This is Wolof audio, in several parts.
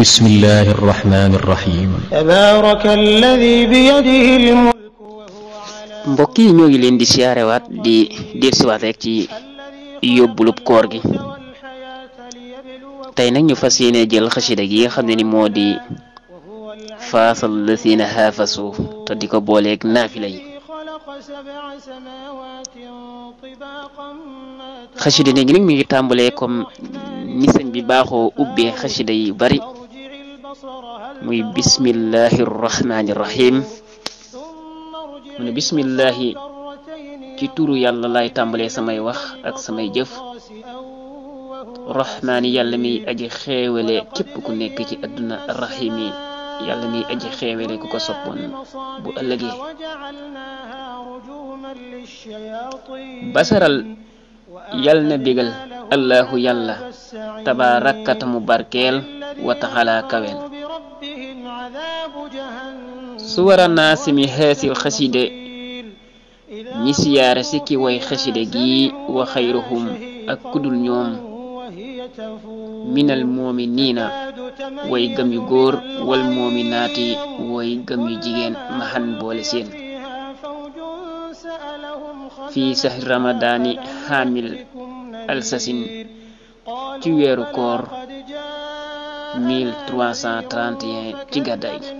بسم الله الرحمن الرحيم تبارك الذي بيده الملك وهو على mbokk yi ñoo ngi leen di siyaarewaat di dellusiwaat rek ci yóbbulub koor gi tey nag ñu fas yéene jël xasida gi nga xam ne ni moo di faasal lasina haafasu te di ko booleeg naafila yi xasida gi nag mi ngi tàmbalee comme ni sëñ bi baaxoo ubbee xasida yi bari muy bismillahi rahmaani rahim mu ne bismillahi ci turu yàlla lay tàmbalee samay wax ak samay jëf rahmaani yàlla miy aji xeewale képp ku nekk ci àdduna rahimi yàlla miy aji xeewale ku ko soppoon bu ëllëgee basaral yàlla na bégal allahu yàlla tabaarakata mu barkeel wa taxala kawel su wara naasimi xeesil xaside ñi siyaare si ki way xaside gi wa xayruhum ak kudul ñoom minal mu'miniina way gëm yu góor wal mu'minaati way gëm yu jigéen maxan boole seen fii sahri ramadaani xaamil alsasin ci weeru koor 1331 ci gàddaay gi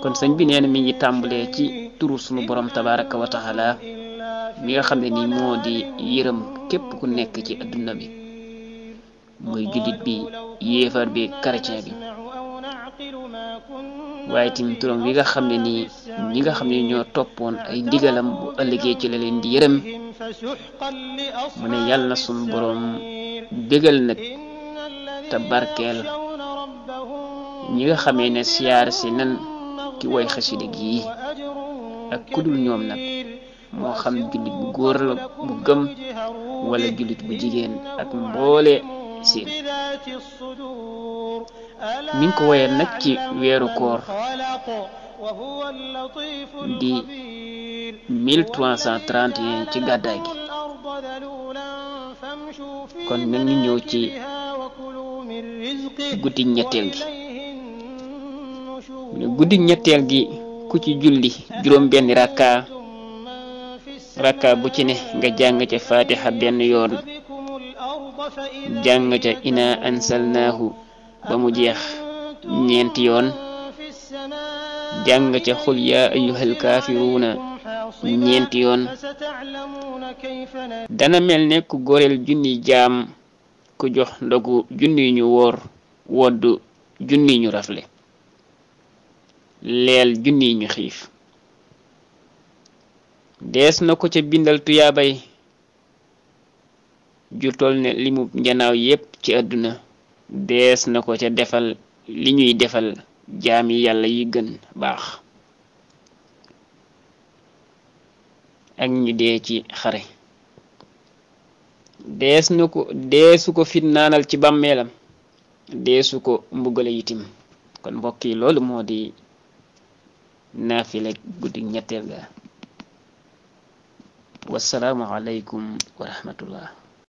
kon sëñ bi nee na mi ngi tàmbalee ci turu sunu borom tabaraka wa taala mi nga xam ne ni moo di yërëm képp ku nekk ci adduna bi muy jullit bi yéefar bi chrétien bi waaye tamit turam wi nga xam ne nii ñi nga xam ne ñoo toppoon ay ndigalam bu ëllëgee ci la leen di yërëm mu ne yàlla na sunu borom bégal nag te barkeel ñi nga xamee ne siyaar si nan ki way xasida gi ak kudul ñoom nag moo xam jullit bu góor la bu gëm wala jullit bu jigéen ak mboole seen mi ngi ko woyee nag ci weeru koor di 1331 ci gàddaay gi kon nag ñu ñëw ci guddi ñetteel gi guddi ñetteel gi ku ci julli juróom benn rakka bu ci ne nga jàng ca fatiha benn yoon jàng ca ina ansalnaahu ba mu jeex ñeenti yoon jàng ca xul yaa ayyuhal kaafiruuna ñeenti yoon dana mel ne ku goreel junni jaam ku jox ndogu junni ñu woor woddu junni ñu rafle leel junni ñu xiif dees na ko ca bindal tuyaabay ju tol ne limu njanaaw yépp ci àdduna dees na ko ca defal li ñuy defal jaami yàlla yi gën baax ak ñu dee ci xare deesu ko fitnaanal ci bàmmeelam deesu ko mbugale yitim kon mbokk yi loolu moo di naafile guddi ñetteel ga wassalaamu alaykum wa rahmatullah